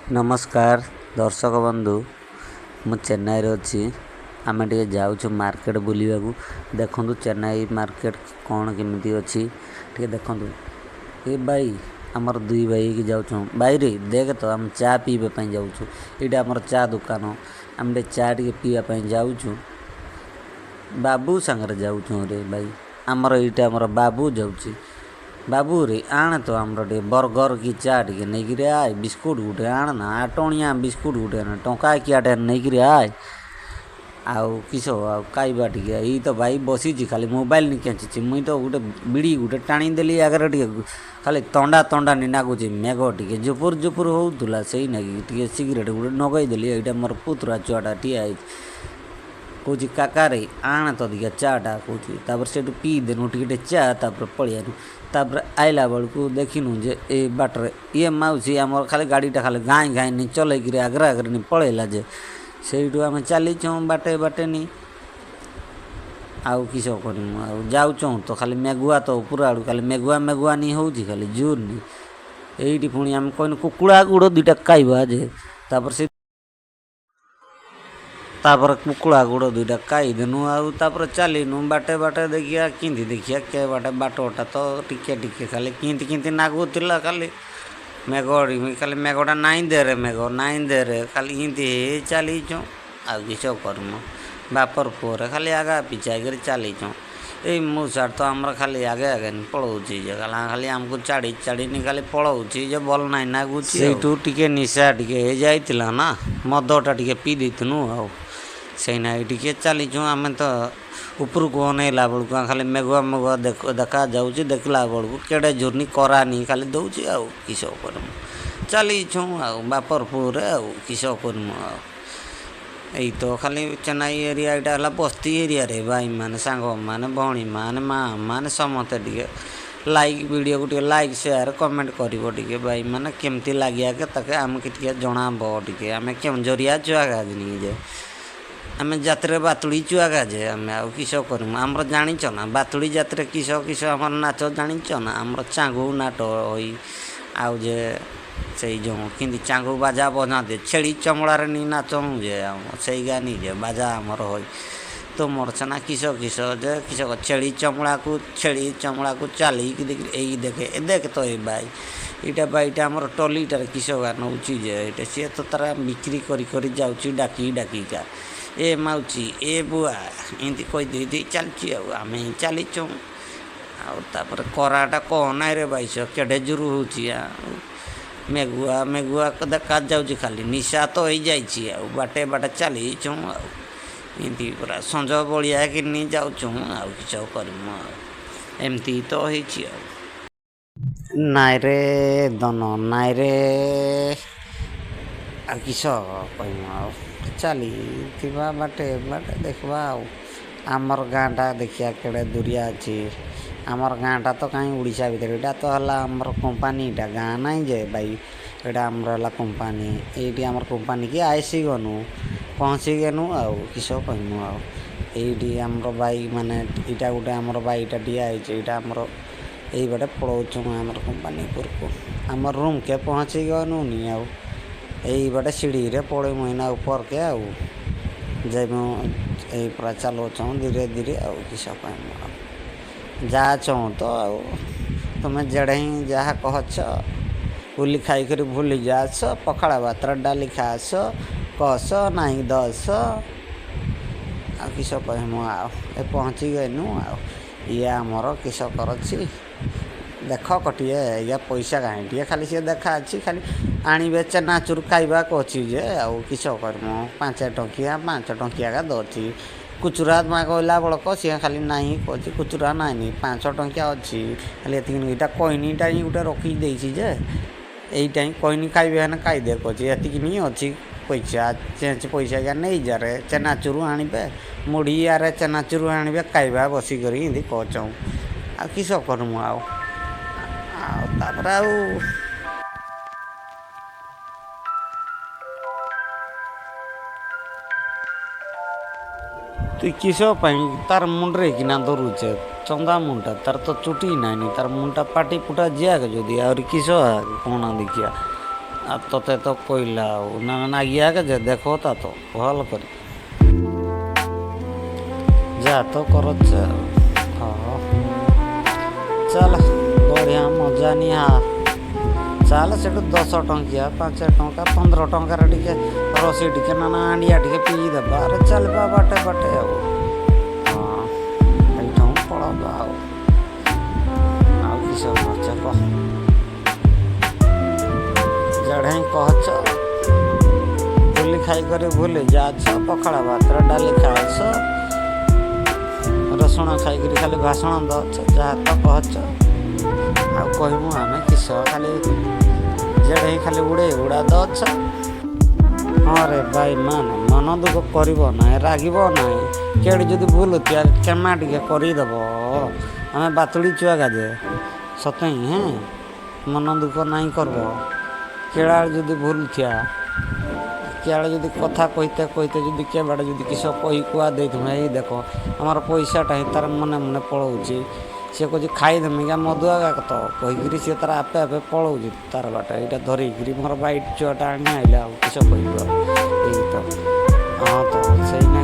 ନମସ୍କାର ଦର୍ଶକ ବନ୍ଧୁ, ମୁଁ ଚେନ୍ନାଇରେ ଅଛି। ଆମେ ଟିକେ ଯାଉଛୁ ମାର୍କେଟ ବୁଲିବାକୁ। ଦେଖନ୍ତୁ ଚେନ୍ନାଇ ମାର୍କେଟ କ'ଣ କେମିତି ଅଛି, ଟିକେ ଦେଖନ୍ତୁ। ଏ ଭାଇ, ଆମର ଦୁଇ ଭାଇ ହେଇକି ଯାଉଛୁ। ଭାଇରେ ଦେଖ ତ, ଆମେ ଚା ପିଇବା ପାଇଁ ଯାଉଛୁ। ଏଇଟା ଆମର ଚା ଦୋକାନ। ଆମେ ଟିକେ ଚା ଟିକେ ପିଇବା ପାଇଁ ଯାଉଛୁ। ବାବୁ ସାଙ୍ଗରେ ଯାଉଛୁ ରେ ଭାଇ। ଆମର ଏଇଟା ଆମର ବାବୁ ଯାଉଛି। ବାବୁ ରେ, ଆଣେ ତ ଆମର ଟିକେ ବର୍ଗର କି ଚା ଟିକେ ନେଇକିରି ଆୟ, ବିସ୍କୁଟ ଗୋଟେ ଆଣ ନା, ଆଟଣିଆ ବିସ୍କୁଟ ଗୋଟେ ଆଣ, ଟଙ୍କା କିଆଟେ ନେଇକିରି ଆୟ। ଆଉ କିସ ଆଉ ଖାଇବା ଟିକେ। ଏଇ ତ ଭାଇ ବସିଛି, ଖାଲି ମୋବାଇଲ ନି କେଞ୍ଚିଛି। ମୁଇଁ ତ ଗୋଟେ ବିଡ଼ି ଗୋଟେ ଟାଣିଦେଲି ଆଗରେ, ଟିକେ ଖାଲି ତଣ୍ଡା ତଣ୍ଡା ନି ନାଗୁଛି। ମେଘ ଟିକେ ଜୁପୁର ଜୁପୁର ହଉଥିଲା, ସେଇ ନାଗି ଟିକେ ସିଗରେଟ୍ ଗୋଟେ ନଗେଇଦେଲି। ଏଇଟା ମୋର ପୁତୁରା ଛୁଆଟା ଠିଆ ହେଇଛି, କହୁଛି କାକାରେ ଆଣ ତ ଦେଖିଆ ଚାଟା କହୁଛି। ତାପରେ ସେଇଠୁ ପିଇଦେନୁ ଟିକେ ଟିକେ ଚା, ତାପରେ ପଳେଇଆନୁ। ତାପରେ ଆଇଲା ବେଳକୁ ଦେଖିନୁ ଯେ ଏ ବାଟରେ ଇଏ ମାଉସୀ ଆମର ଖାଲି ଗାଡ଼ିଟା ଖାଲି ଗାଇଁ ଗାଇଁ ନି ଚଲେଇକିରି ଆଗରେ ଆଗରେ ନି ପଳେଇଲା ଯେ। ସେଇଠୁ ଆମେ ଚାଲିଛୁଁ ବାଟେ ବାଟେ ନି। ଆଉ କିସ କରିମୁ ଆଉ? ଯାଉଛୁଁ ତ ଖାଲି ମେଘୁଆ ତ ଉପର ଆଡ଼ୁ ଖାଲି ମେଘୁଆ ମେଘୁଆ ନି ହେଉଛି, ଖାଲି ଜୋର ନି। ଏଇଠି ପୁଣି ଆମେ କହିନୁ କୁକୁଡ଼ା ଗୁଡ଼ ଦୁଇଟା ଖାଇବା ଯେ। ତାପରେ ସେ ତାପରେ କୁକୁଡ଼ା ଗୁଡ଼ ଦୁଇଟା ଖାଇଦେନୁ ଆଉ ତାପରେ ଚାଲିନୁ ବାଟେ ବାଟେ। ଦେଖିବା କେମିତି, ଦେଖିବା କେ ବାଟେ। ବାଟଟା ତ ଟିକେ ଟିକେ ଖାଲି କେମିତି କେମିତି ନାଗୁଥିଲା। ଖାଲି ମେଘ ଖାଲି ମେଘଟା ନାଇଁ ଦେରେ, ମେଘ ନାଇଁ ଦେରେ, ଖାଲି ଏମିତି ହେଇ ଚାଲିଛୁଁ। ଆଉ କିସ କରମୁ? ବାପର ପୁଅରେ ଖାଲି ଆଗା ପିଛା ହେଇକରି ଚାଲିଛୁଁ। ଏଇ ମଉସାର ତ ଆମର ଖାଲି ଆଗେ ଆଗେ ପଳଉଛି ଯେ, ଖାଲି ଆମକୁ ଚାଡ଼ି ଚାଡ଼ିନି ଖାଲି ପଳଉଛି ଯେ, ଭଲ ନାଇଁ ନାଗୁଛି। ସେଇଠୁ ଟିକେ ନିଶା ଟିକେ ହେଇଯାଇଥିଲା ନା, ମଦଟା ଟିକେ ପିଇ ଦେଇଥିନୁ ଆଉ ସେଇନାଗି ଟିକେ ଚାଲିଛୁଁ। ଆମେ ତ ଉପରକୁ ଅନେଇଲା ବେଳକୁ ଖାଲି ମେଘୁଆ ମେଘୁଆ ଦେଖା ଯାଉଛି। ଦେଖିଲା ବେଳକୁ କେଡ଼େ ଜୋରନି କରାନି ଖାଲି ଦଉଛି। ଆଉ କିସ କରିମୁ? ଚାଲିଛୁଁ ଆଉ ବାପର ପୁଅରେ, ଆଉ କିସ କରିମୁ ଆଉ? ଏଇ ତ ଖାଲି ଚେନ୍ନାଇ ଏରିଆ, ଏଇଟା ହେଲା ବସ୍ତି ଏରିଆରେ। ଭାଇମାନେ, ସାଙ୍ଗମାନେ, ଭଉଣୀମାନେ, ମା ମାନେ ସମସ୍ତେ ଟିକେ ଲାଇକ୍, ଭିଡ଼ିଓକୁ ଟିକେ ଲାଇକ୍, ସେୟାର, କମେଣ୍ଟ କରିବ ଟିକେ ଭାଇମାନେ। କେମିତି ଲାଗିବା ତାକେ ଆମକୁ ଟିକେ ଜଣାବ ଟିକେ। ଆମେ କେଉଁଝରିଆ ଛୁଆ ଯେ, ଆମେ ଜାତିରେ ବାତୁଳି ଛୁଆ ଯେ, ଆମେ ଆଉ କିସ କରିମୁ? ଆମର ଜାଣିଛ ନା ବାତୁଳି ଜାତିରେ କିସ କିସ ଆମର ନାଚ ଜାଣିଛ ନା? ଆମର ଚାଙ୍ଗୁ ନାଟ ହୋଇ, ଆଉ ଯେ ସେଇ ଯେଉଁ କେମିତି ଚାଙ୍ଗୁ ବାଜା ବଜାନ୍ତି, ଛେଳି ଚମଡ଼ାରେ ନି ନାଚଉଁ ଯେ, ଆମ ସେଇଗା ନି ଯେ ବାଜା ଆମର ହୋଇ। ତୁମର ସିନା କିସ କିସ ଯେ କିସ ଛେଳି ଚମଡ଼ାକୁ ଚାଲିକି ଦେଖି। ଏଇ ଦେଖେ, ଏ ଦେଖ ତ, ଏ ଭାଇ, ଏଇଟା ବାଇଟା ଆମର ଟଲିଟାରେ କିସ ଗା ନଉଛି ଯେ ଏଇଟା। ସିଏ ତ ତାର ବିକ୍ରି କରି କରି ଯାଉଛି ଡାକି ଡାକିକା, ଏ ମାଉଚି, ଏ ବୁଆ, ଏମିତି କହି ଦେଇ ଦେଇ ଚାଲିଛି। ଆଉ ଆମେ ଚାଲିଛୁ। ଆଉ ତାପରେ ଖରାଟା କହ ନାଇଁ ରେ ବାଇଶ, କେଡ଼େ ଜୋର ହେଉଛି। ଆଉ ମେଘୁଆ ମେଘୁଆ ଦେଖାଯାଉଛି, ଖାଲି ନିଶା ତ ହେଇଯାଇଛି। ଆଉ ବାଟେ ବାଟେ ଚାଲିଛୁଁ, ଆଉ ଏମିତି ପୁରା ସଞ୍ଜ ବଳିଆ କିନି ଯାଉଛୁଁ। ଆଉ କିଛି ଆଉ କରିମୁ? ଆଉ ଏମିତି ତ ହେଇଛି। ଆଉ ନାଇଁରେ ଧନ, ନାଇଁରେ, ଆଉ କିସ କହିମୁ? ଆଉ ଚାଲିଥିବା ବାଟେ ବାଟେ, ଦେଖିବା। ଆଉ ଆମର ଗାଁଟା ଦେଖିବା କେଡ଼େ ଦୂରିଆ ଅଛି। ଆମର ଗାଁଟା ତ କାହିଁ ଓଡ଼ିଶା ଭିତରେ। ଏଇଟା ତ ହେଲା ଆମର କମ୍ପାନୀଟା, ଗାଁ ନାହିଁ ଯେ ଭାଇ। ଏଇଟା ଆମର ହେଲା କମ୍ପାନୀ। ଏଇଠି ଆମର କମ୍ପାନୀକି ଆସିଗନୁ, ପହଞ୍ଚିଗନୁ। ଆଉ କିସ କହିମୁ ଆଉ? ଏଇଠି ଆମର ବାଇକ୍ ମାନେ ଏଇଟା ଗୋଟେ ଆମର ବାଇକ୍ଟା ଠିଆ ହେଇଛି। ଏଇଟା ଆମର ଏଇ ବାଟେ ପଳଉଛୁ ଆମର କମ୍ପାନୀ ଉପରକୁ। ଆମର ରୁମ୍କେ ପହଞ୍ଚି ଗନୁନି। ଆଉ ଏଇ ବାଟେ ସିଢ଼ିରେ ପଳେଇମୁ ଏଇନା ଉପରକେ। ଆଉ ଯାଇମୁ, ଏଇ ପୁରା ଚାଲୁଛୁଁ ଧୀରେ ଧୀରେ। ଆଉ କିସ କହିମୁ? ଆଉ ଯାଛୁଁ ତ। ଆଉ ତୁମେ ଯେଡ଼େ ହିଁ ଯାହା କହଛ, ଗୁଲି ଖାଇକରି ଭୁଲି ଯାଅଛ, ପଖାଳ ଭାତରେ ଡାଲି ଖାଆସ କସ ନାହିଁ ଦଶ। ଆଉ କିସ କହିମୁ? ଆଉ ଏ ପହଞ୍ଚି ଗନୁ। ଆଉ ଇଏ ଆମର କିସ କରୁଛି ଦେଖ କଟିଏ। ଇଏ ପଇସା କାହିଁ ଟିକେ ଖାଲି ସିଏ ଦେଖା ଅଛି, ଖାଲି ଆଣିବେ ଚେନାଚୁର ଖାଇବା କହୁଛି ଯେ। ଆଉ କିସ କରିମୁ? 5 ଟଙ୍କିଆ, 5 ଟଙ୍କିଆ ଏକା ଦଉଛି। ଖୁଚୁରା କହିଲା ବେଳକୁ ସିଏ ଖାଲି ନାହିଁ କହୁଛି, ଖୁଚୁରା ନାଇଁନି, 5 ଟଙ୍କିଆ ଅଛି ଖାଲି ଏତିକି। ଏଇଟା କଇନିଟା ହିଁ ଗୋଟେ ରଖିଦେଇଛି ଯେ, ଏଇଟା ହିଁ କଇନି ଖାଇବେ ହେନେ ଖାଇଦେ କହୁଛି। ଏତିକି ନି ଅଛି ପଇସା, ଚେଞ୍ଜ ପଇସା ଏକା ନେଇଯାରେ, ଚେନାଚୁରୁ ଆଣିବେ, ମୁଢ଼ି ଆରେ ଚେନାଚୁରୁ ଆଣିବେ, ଖାଇବା ବସିକରି ଏମିତି କହୁଛୁଁ। ଆଉ କିସ କରିମୁ? ଆଉ ଆଉ ତାପରେ ଆଉ ତୁଇ କିସ ପାଇଁ ତାର ମୁଣ୍ଡରେ କିନା ଧରୁଛେ ଚନ୍ଦା ମୁଣ୍ଡଟା? ତାର ତ ଚୁଟି ନାଇଁନି, ତାର ମୁଣ୍ଡଟା ପାଟି ପୁଟା ଯିଆକେ ଯଦି ଆହୁରି କିସ କଣ ଦେଖିବା। ଆଉ ତତେ ତ କହିଲା ଆଉ ନା ନାଗିଆ ଯେ ଦେଖ ତା ତ ଭଲ କରି ଯା ତ କରଛ। ହଁ, ଚାଲ, ବଢ଼ିଆ ମଜା ନିଆ। ଚାଲ, ସେଠୁ 10 ଟଙ୍କିଆ, 5 ଟଙ୍କା, 15 ଟଙ୍କାରେ ଟିକେ ରସି ଟିକେ ନା ହାଣ୍ଡିଆ ଟିକେ ପିଇଦେବା। ଆରେ ଚାଲିବା ବାଟେ ବାଟେ ଆଉ। ହଁ, ଏଇଠୁ ପଳବା ଆଉ। ଆଉ କିସ କରୁଛ କହ? ଜଣେ କହଛ ଭୁଲି ଖାଇକରି ଭୁଲି ଯାଅଛ। ପଖାଳ ଭାତରେ ଡାଲି ଖାଉଛ, ରସୁଣ ଖାଇକରି ଖାଲି ଭାଷଣ ଦଉଛ। ଯାହା ତ କହଛ, ଆଉ କହିମୁ ଆମେ କିସ? ଖାଲି ଜେଢ଼େଇ ଖାଲି ଉଡ଼େଇ ଉଡ଼ା ଦଉଛ। ହଁ ରେ ଭାଇ ମାନେ, ମନ ଦୁଃଖ କରିବ ନାହିଁ, ରାଗିବ ନାହିଁ। କେଡ଼େ ଯଦି ଭୁଲ ଥିବା କ୍ଷମା ଟିକେ କରିଦେବ। ଆମେ ବାତୁଡ଼ି ଛୁଆ ଗାଜେ ସତେ ହେଁ। ମନ ଦୁଃଖ ନାଇଁ କରବ। କେଳାଳେ ଯଦି ଭୁଲ ଥିବା, କିଆଡ଼େ ଯଦି କଥା କହିତେ କହିତେ ଯଦି କେବାଡ଼େ ଯଦି କିସ କହି କୁହା ଦେଇଥିମୁ, ଏଇ ଦେଖ, ଆମର ପଇସାଟା ହିଁ ତାର ମନେ ମନେ ପଳଉଛି। ସିଏ କହୁଛି ଖାଇଦେମି କି ମଦୁଆ ତ କହିକିରି ସିଏ ତାର ଆପେ ଆପେ ପଳଉଛି ତାର ବାଟ। ଏଇଟା ଧରିକିରି ମୋର ବାଇଟ୍ ଛୁଆଟା ଆଣି ଆଇଲା। ଆଉ କିସ କହିବ? ଏଇ ତ, ହଁ ତ ସେଇ ନାକି।